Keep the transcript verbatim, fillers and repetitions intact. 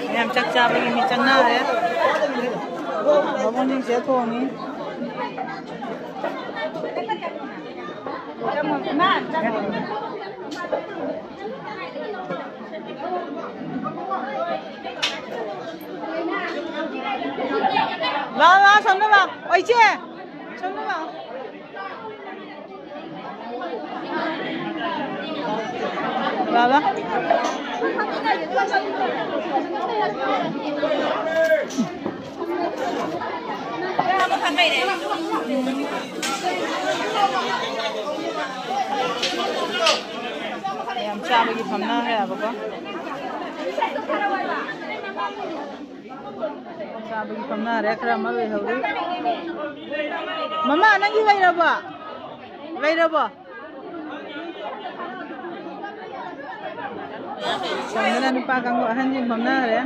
ꯃꯌꯥꯝ ꯆꯥꯛ ꯆꯥꯕꯒꯤ ꯃꯤ ꯆꯪꯅꯔꯦ꯫ ꯕꯥꯃꯣꯟꯁꯤꯡꯁꯦ ꯊꯣꯡꯉꯤ꯫ ꯂꯥꯛꯑꯣ, ꯂꯥꯛꯑꯣ, ꯁꯣꯝꯗ ꯂꯥꯛꯑꯣ꯫ ꯑꯣ, ꯏꯆꯦ, ꯁꯣꯝꯗ ꯂꯥꯛꯑꯣ꯫ ꯂꯥꯛꯑꯣ, ꯂꯥꯛꯑꯣ꯫ ꯌꯥꯝ ꯆꯥꯕꯒꯤ ꯐꯝꯅꯈ꯭ꯔꯦꯕꯀꯣ꯫ ꯆꯥꯕꯒꯤ ꯐꯝꯅꯔꯦ, ꯈꯔ ꯑꯃ ꯂꯩꯍꯧꯔꯤ꯫ ꯃꯃꯥ, ꯅꯪꯒꯤ ꯂꯩꯔꯕꯣ? ꯂꯩꯔꯕꯣ? ꯁꯣꯝꯗꯅ ꯅꯨꯄꯥ ꯀꯥꯡꯕꯨ ꯑꯍꯟꯁꯤꯡ ꯐꯝꯅꯈ꯭ꯔꯦ꯫